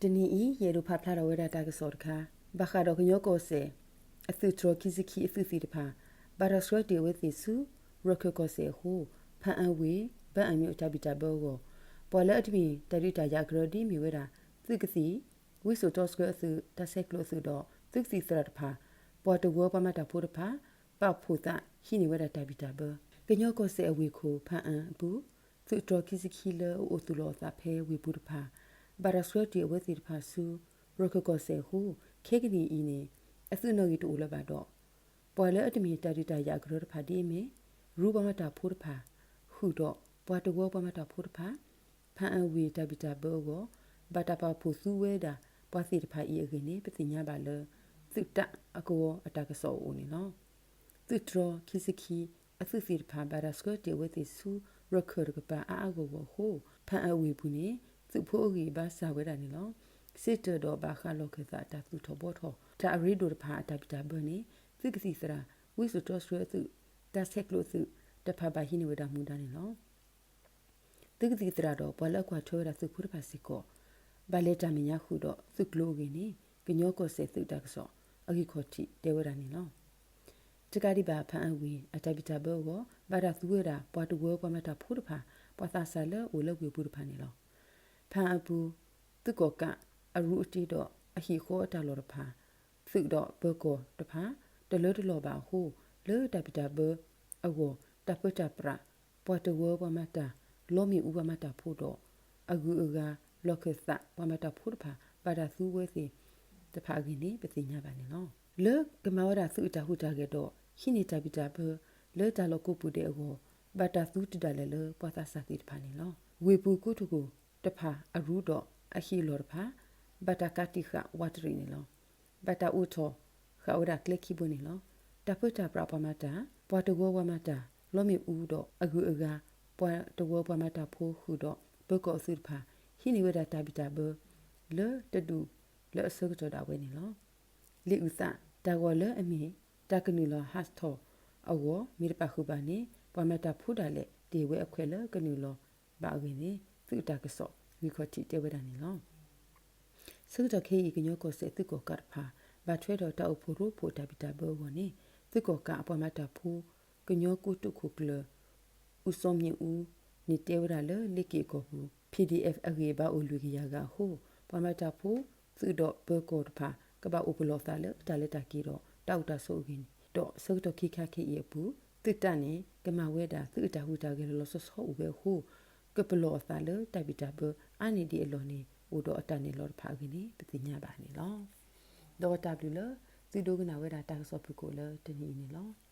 တနံၤအံၤ ယအဲၣ်ဒိးဖးဖျါထီၣ်ဝဲဒၣ်တၢ်ကစီၣ်တခါ ဘၣ်ဃးဒီးကညီကီၢ်စဲၣ် အသုးတြီခံဆံခံအသုးသ့ၣ်တဖၣ် ဘၣ်တၢ်ဆှၢတ့ၢ်အဝဲသ့ၣ်ဆူ ရခၢၣ်ကီၢ်စဲၣ်အဃိ ဖၣ်အၣ်ဝ့ၢ် ဘၣ်အၣ်မံၤအတၢ်ဘံၣ်တၢ်ဘၢအဂီၢ် ပှၤလၢအတမ့ၢ်တၢ်ဒုးတၢ်ယၤအကရၢဒ်အမ့ၢ်ဝဲဒၣ် သုးကသံၣ်, ဝံစိာ်တီဆှၢအသုး, တၢ်ဆဲးကျိးအသုးဒီး သုးကသံၣ်သရၣ်တဖၣ် ပှၤတဝၢပှၤမၤတၢ်ဖိတဖၣ် ပာ်ဖှိၣ်သးဟံးန့ၢ်ဝဲဒၣ်တၢ်ဘံၣ်တၢ်ဘၢ. ကညီကီၢ်စဲၣ်အဝ့ၢ်ခိၣ် ဖၣ်အၣ်အပူၤ သုးတြီခံဆံခံလၢအအိၣ်သူၣ်လီၤအသးဖဲဝ့ၢ်ပူၤတဖၣ် ဘၣ်တၢ်ဆှၢတ့ၢ်အဝဲသ့ၣ်တဖၣ်ဆူ ရခၢၣ်ကီၢ်စဲၣ်အဃိ ခဲကနံၣ်အံၤန့ၣ် အသုးနီၣ်ဂံၢ်တအိၣ်လၢၤဘၣ်ဒီး ပှၤလၢအတမ့ၢ်တၢ်ဒုးတၢ်ယၤအကရၢတဖၣ်ဒ်အမ့ၢ် ရူပှၤမၤတၢ်ဖိတဖၣ် ဃုာ်ဒီးပှၤတဝၢပှၤမၤတၢ်ဖိတဖၣ် ဖၣ်အၣ်ဝ့ၢ်တၢ်ဘံၣ်တၢ်ဘၢအဂီၢ် ဘၣ်တၢ်ပာ်ဖှိၣ်သူဝဲဒၣ်ပှၤသ့ၣ်တဖၣ်အံၤအဂ့ၢ်န့ၣ် ပသ့ၣ်ညါဘၣ်လၢ သုးတၢ်အကဝီၤအတၢ်ကစီၣ်အအိၣ်န့ၣ်လီၤ. သုးတြီခံဆံခံ အသုးသ့ၣ်တဖၣ် ဘၣ်တၢ်ဆှၢတ့ၢ်အဝဲသ့ၣ်ဆူ ရခၢၣ်တကပၤအါအါဂီၢ်ဂီၢ်အဃိ ဖၣ်အၣ်ဝ့ၢ်ပူၤန့ၣ် သုးဖိအဂံၢ်အဘါစှၤဝဲဒၣ်န့ၣ်လီၤ. စ့ၢ်ကီးဒီးဘၣ်ဃးလီၢ်ခၢၣ်သးတၢ်သူၣ်ထီၣ်ဘှီထီၣ် တၢ်အရ့ဒိၣ်တဖၣ်အတၢ်ဘံၣ်တၢ်ဘၢန့ၣ် သုးကသံၣ်သရၣ်, ဝံစိာ်တီဆှၢအသုး, တၢ်ဆဲးကျိးအသုး တဖၣ်ဘၣ်ဟံးန့ၢ်ဝဲဒၣ်မူဒါန့ၣ်လီၤ. သုးကသံၣ်သရၣ်ဒီးပှၤလၢအကွၢ်ထွဲဝဲဒၣ်သုးဖိတဖၣ်စ့ၢ်ကီး ဘၣ်လဲၤတၢ်မဲာ်ညါဃုာ်ဒီးသုးကျိၤအဂ့ၢ်န့ၣ် ကညီကီၢ်စဲၣ်သုးတၢ်ကစီၣ်အဂံၢ်ခီၣ်ထံးတဲဝဲဒၣ်န့ၣ်လီၤ. တကးဒံးဘၣ် ဖၣ်အၣ်ဝ့ၢ်အတၢ်ဘံၣ်တၢ်ဘၢအဂီၢ် ဘၣ်တၢ်သူဝဲဒၣ်ပှၤတဝၢပှၤမၤတၢ်ဖိတဖၣ် ပှၤသးစၢ်လၢအအိၣ်လၢဝ့ၢ်ပူၤတဖၣ်န့ၣ်လီၤ. ဖၣ်အၣ်အပူၤ သုးကီၣ်ကးအရူအတ့ဒီးအဟံၣ်ဃီအတၢ်လီၢ်တဖၣ် သုးဒီးပၢၤကီၢ်တဖၣ် တလၢတလီၢ်ဘၣ်အဃိ လၢတၢ်ဘံၣ်တၢ်ဘၢအဂီၢ် တၢ်ပၢတၢ်ပြး ပှၤတဝၢပှၤမၤတၢ် လီမ့ၣ်အူပှၤမၤတၢ်ဖိဒီး အဂုၤအဂၤလီၢ်ခၢၣ်သးပှၤမၤတၢ်ဖိတဖၣ် ဘၣ်တၢ်သူဝဲသ့ၣ်တဖၣ်အဂ့ၢ်န့ၣ် ပသ့ၣ်ညါဘၣ်န့ၣ်လီၤ. လၢကမၤဝဲဒၣ်သုးအတၢ်ဟူးတၢ်ဂဲၤဒီး ဟံးန့ၢ်တၢ်ဘံၣ်တၢ်ဘၢ လၢတၢ်လီၢ်ကိးပူၤဒဲးအဂီၢ် ဘၣ်တၢ်သူတဒၣ်လဲာ်လၢပှၤသးစၢ်သ့ၣ်တဖၣ်န့ၣ်လီၤ. ဝ့ၢ်ပူၤကိတိာ်ကိၣ်တဖၣ်အရူဒီးအဟံၣ်အလီၢ်တဖၣ် ဘၣ်တၢ်ကးတံာ်ဃာ်ဝးတရံးန့ၣ်လီၤ. ဘၣ်တၢ်အိးထီၣ်ဃာ်ဝဲဒၣ်ကျဲခံဘိန့ၣ်လီၤ. တၢ်ပၢတၢ်ပြးပှၤမၤတၢ်, ပှၤတဝၢပှၤမၤတၢ် လီမ့ၣ်အူဒီးအဂုၤအဂၤ ပှၤတဝၢပှၤမၤတၢ်ဖိဃုာ်ဒီးပၢၤကီၢ်အသုးတဖၣ် ဟံးန့ၢ်ဝဲဒၣ်တၢ်ဘံၣ်တၢ်ဘၢ လၢတဒူၣ်လၢအဆၢကတီၢ်ဒၣ်ဝဲန့ၣ်လီၤ. လံာ်အုၣ်သး တၢ်ဂီၤလၢအမ့ၢ်တၢ်ကနုာ်လီၤဟးထီၣ်အဂီၢ် မ့ၢ်တပာ်ဃုာ်ဘၣ်န့ၣ် ပှၤမၤတၢ်ဖိဒၣ်လဲာ် တ့ၢ်ဝဲအခွဲးလၢကနုာ်လီၤဘၣ်အဂ့ၢ်န့ၣ် သုးတၢ်ကစီၣ်ဂံၢ်ခီၣ်ထံးတဲဝဲဒၣ်န့ၣ်လီၤ. ဆၢကတီၢ်ခဲအံၤ ကညီကီၢ်စဲၣ်သုးကီၣ်ကးတဖၣ် ဘၣ်ထွဲဒီးတၢ်အိၣ်ဖှိၣ်ရိဖှိၣ်တၢ်ဘံၣ်တၢ်ဘၢအဂီၢ်န့ၣ် သုးကီၣ်ကးအပှၤမၤတၢ်ဖိ ကညီကိတိာ်ခိၣ်ကျၢၢ် အူစီမၠံးအူန့ၣ် တဲဝဲဒၣ်လၢလ့က့ၣ်အကီၢ်ပူၤ PDF အဂံၢ်အဘါအိၣ်လွံၢ်ကယၤဂၤအဃိ ပှၤမၤတၢ်ဖိ သုးဒီးပၢၤကီၢ်တဖၣ် ကဘၣ်အိၣ်ပလီၢ်သးလၢတၢ်လဲၤတၢ်က့ၤဒီး တၢ်အိၣ်တၢ်ဆိးအဂ့ၢ်န့ၣ် ဒီးဆၢကတီၢ်ခဲခါခဲအံၤအပူၤ သုးတၢ်န့ၣ် ကမၤဝဲဒၣ်သုးအတၢ်ဟူးတၢ်ဂဲၤလီၤလီၤဆီဆီအိၣ်ဝဲအဃိ ကပလီၢ်အသးလၢတၢ်ဘံၣ်တၢ်ဘၢအါန့ၢ်ဒံးအလီၢ်န့ၣ် အိၣ်ဒီးအတၢ်နဲၣ်လီၤတဖၣ်အဂ့ၢ်န့ၣ် ပသ့ၣ်ညါဘၣ်န့ၣ်လီၤ. ဒီးတၢ်ဘျုးလၢ သုဒိကနၣ်ဝဲဒၣ်တၢ်ကစီၣ်ဖုၣ်ကိာ်လၢတနံၤအံၤန့ၣ်လီၤ.